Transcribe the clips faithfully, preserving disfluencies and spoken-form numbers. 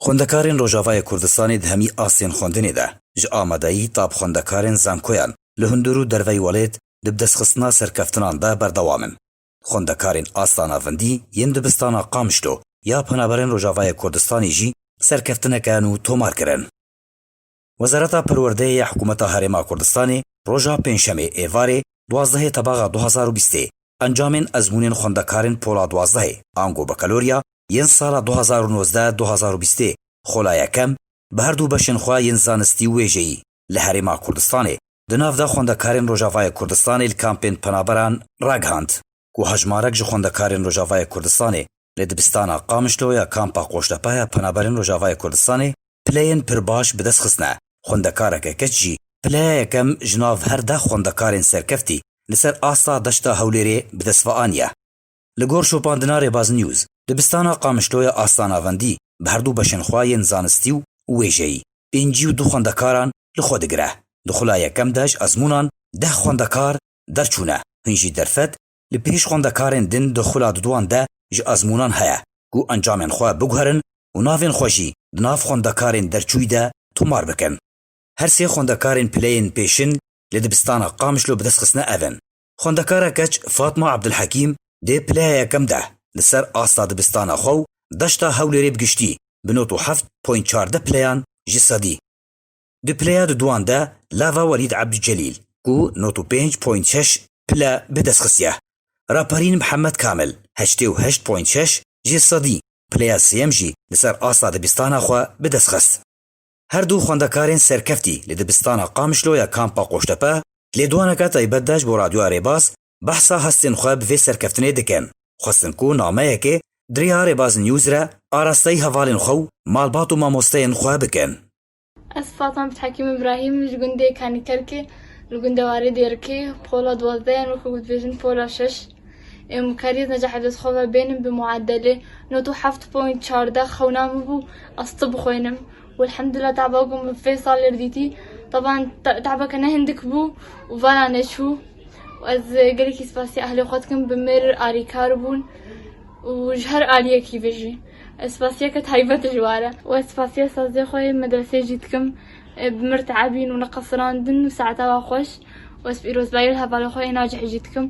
Xwendekarên Rojavayê Kurdistanê di hemî astên xwendinê de ji amadeyî ta bi xwendekarên zankoyan li hundir û derveyî welêt di bidestxistina serkeftinan de berdewam in. Xwendekarên asta navendî yên dibistana Qamişlo ya Penaberên Rojavayê Kurdistanê jî serkeftineke nû tomar kirin. Wezareta Perwerdeyê ya Hikûmeta Herêma Kurdistanê roja Pêncşemê êvarê duwazdehê Tebaxa du hazar û bîstê encamên ezmûnên xwendekarên pola duwazdehê ango bakalorya yên sala du hazar û nozdeh du hazar û bîstê xola yekem bi her du beşên xwe yên zanistî û wêjeyî li Herêma Kurdistanê di nav de xwendekarên Rojavayê Kurdistanê li kampên penaberan ragihand ku hejmarek ji xwendekarên Rojavayê Kurdistanê li dibistana Qamişlo ya kampa Qoştepe ya Penaberên Rojavayê Kurdistanê pileyên pir baş bi dest xistine. Xwendekareke keç jî pileya yekem ji nav her deh xwendekarên serkeftî li ser asta deşta Hewlêrê bi dest ve aniye. Li gor şopandina Rêbaz News, dibistana Qamişlo ya asta navendî bi her du beşên xwe yên zanistî û wêjeyî pêncî û du xwendekaran li xwe digire. Di xula yekem de ji ezmûnan deh xwendekar derçûne, hin jî derfet li pêş xwendekarên din di xula diduan de ji ezmûnan heye ku encamên xwe biguherin û navên xwe jî di nav xwendekarên derçûyî de tomar bikin. Her sê xwendekarên pileyên pêşin li dibistana Qamişlo bi dest xistine ev in. Xwendekara keç Fatma Abdulhekîm dê pileya yekem de li ser asta dibistana xwe û deşta Hewlêrê bi giştî bi not û heft point çardeh pileyan ji sedî. Di pileya diduan de lava Welîd Abdulcelîl ku not û pênc point şeş pile bi dest xistiye. Raperîn Mihemed Kamil heştê û heşt point şeş ji sedî pileya sêyem jî li ser asta dibistana xwe bi dest xist. Her du xwendekarên serkeftî li dibistana Qamişlo ya kampa Qoştepe lêdwaneke taybet de ji bo Radyoya Rêbaz behsa hestên xwe bi vê serkeftinê dikin. Xwestin ku nameyekê di riya Rêbaz News re arasteyî hevalên xwe û malbat û mamosteyên xwe bikin. Ez Fatma bint Hekîm Îbrahîm, ji gundê Kanîkerkê, li gundewarê Dêrikê, pola duwazdeh yan wekî ku dibêjin pola şeş. Ê, min karî ez necehê dest xwe ve bênim bi muedelê not û heft point çardeh xewna min bû, ez tib bixwînim. Û elhamdulillah teba ku min vê salê dîtî, teban te-, tebeke ne hindik bû û vala neçû. Û ez gelekî spasiya ehlê xwe dikim, bi mir arîkar bûn û ji her aliyekî ve jî. Ez spasiyeke taybet ji wan re. Û ez spasiya sazê xwe yê medresê jî dikim. E, bi mir teebîn û neqesirandin û saeta wa xweş. Û ez pîrozbahî li hevalê xwe yê nacihê jî dikim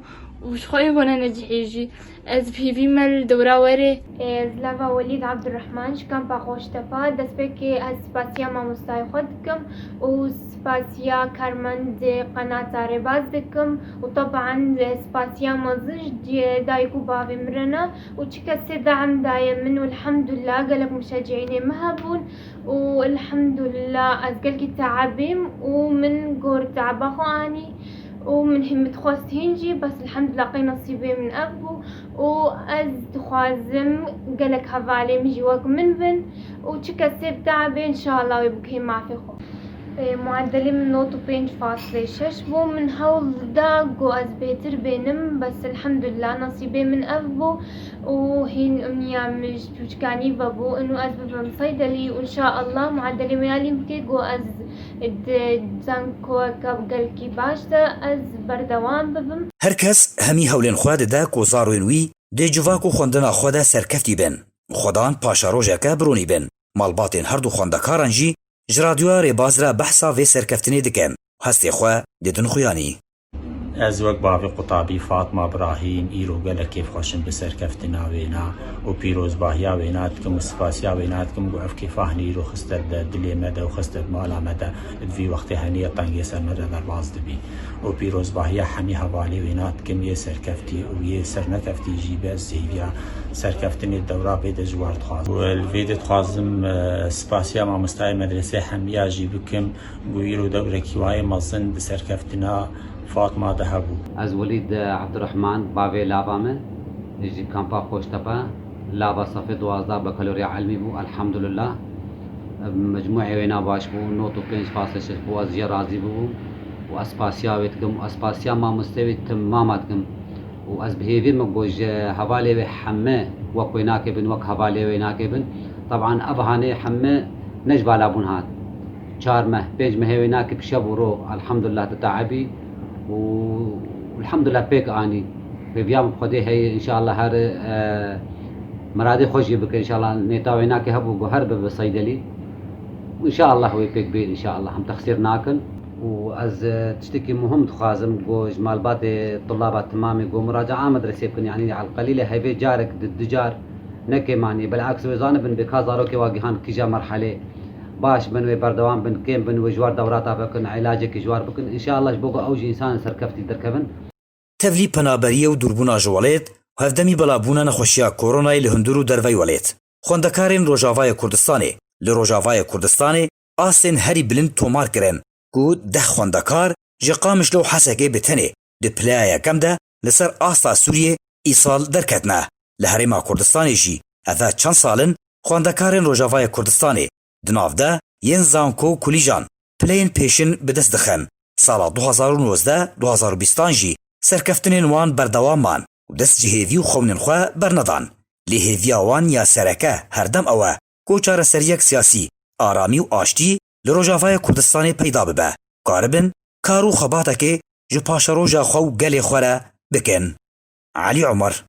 û ji xwe yê bone necihê jî. Ez bi hêvî me li dewra werê. Ez Lava Welîd Abdurrahman ji kampa Qoştepa. Destpêkê ez spasiya mamostayê xwe dikim û spasiya karmendê qenata Rêbaz dikim û teban spasiya mezin ji dayik û bavê min re ne û çi kesê dehm daye min û elhamdulillah gelek muşecîînê min hebûn û elhamdulillah ez gelkî teebîm û min gor teeba xwe anî û min hî min dixwest hîn jî, bes elhamdulillah qey nesîbê min ev bû û ez dixwazim gelek hevalê min jî wek min bin û çi kesê bi teebê inşallah wê bigihê mafê xwe. Ê, muedelê min not û pênc faslê şeş bû. Min hewl da ku ez bêtir bênim, bes elhamdulillah nesîbê min ev bû û hîn umniya min ji çûçkanî ve bû. Û ez bibim seydelî û inşallah muedelê min alî bike ku ez di zankoyeke gelkî baş de ez berdewam bibim. Her kes hemî hewlên xwe dide ku zarên wî di civak û xwendina xwe de serkeftî bin. Xwedan paşerojeke bironî bin. Malbatên her du xwendekaran jî ji Radyoya Rêbaz re behsa vê serkeftinê dikin û hestê xwe didin xuyanî. Ez wek bavê qutabî Fatma Birahîm îro gelek kêfxweş im bi serkeftina wêna û pîrozbahiya wêna dikim û spasiya wêna dikim ku ev kêfa hinî îro xiste di dilê me de û xiste di mala me de, di vî wextê henî ya tengê ser me de derbas dibî. Û pîrozbahiya hemî hevalê wêna dikim yê serkeftî û yê sernekeftî jî be, ez hêviya serkeftinê dewra vê de ji war dixwazim. Û li vê de dixwazim, e, spasiya mamostayê medresê hemiya jî bikim, ku îro dewrekî wayê mezin di serkeftina Fatma de hebû. Ez Welîd Ebdurehman, bavê lava me, ji kampa Qoştepe, lava sefê duwazdeh bakalorya ilmî bû, elhamdulillah. Mecmûê wê ne baş bû, not û pênc faslê şeş bû, ez jê razî bûm û ez spasiya wê dikim û ez spasiya mamostê wê temama dikim. Û ez bi hêvî me ku ji hevalê wê heme wek wê nakê bin, wek hevalê wê nakê bin. Teban ev hanê heme ne ji bala bûn hat. Çar meh, pênc mehê wê nakê bi şev û ro, elhamdulillah, diteebî û elhamdulillah pêk anî. Hêviya min bi Xwedê heye, înşallah her, e, Miradê xwe jî bike, înşallah nêta wê nake hebû ku her bibe seydelî. Înşallah wê pêk bê, înşallah em texsîr nakin. Û ez, e, tiştekî muhim dixwazim ku ji malbatê tulaba timamê ku muraca'a medresê bikin, yanî elqelîle hevê carek di du car neke manî. Bilaks wê zanibin bê ka zarokê wa gihan kîja merhelê baş bin wê berdewam bin, kêm bin wê ji war dewrata bikin, ilacekî ji war bikin. Înşallah ji bo ku ew jî însanên serkeftî derkevin. Tevlî penaberiyê û dûrbûna ji welêt û hevdemî belabûna nexweşiya koronayê li hundir û dervey welêt. Xwendekarên Rojavayê Kurdistanê li Rojavayê Kurdistanê astên herî bilind tomar kirin ku deh xwendekar ji Qamişlo û Hesekê bi tenê di pileya yekem de li ser asta Sûriyê îsal derketine. Li Herêma Kurdistanê jî heve çend sal in xwendekarên Rojavayê Kurdistanê di nav de yên zanko û kulîjan pileyên pêşin bi dest dixin. Sala du hazar û nozdeh, du hazar û bîstan jî serkeftinên wan berdewam man û dest ji hêvî û xewnên xwe bernedan. Lê hêviya wan ya sereke herdem ew e ku çareseriyek siyasî, aramî û aştî li Rojavayê Kurdistanê peyda bibe, karibin kar û xebatekê ji paşeroja xwe û gelê xwe re bikin. Elî Omer,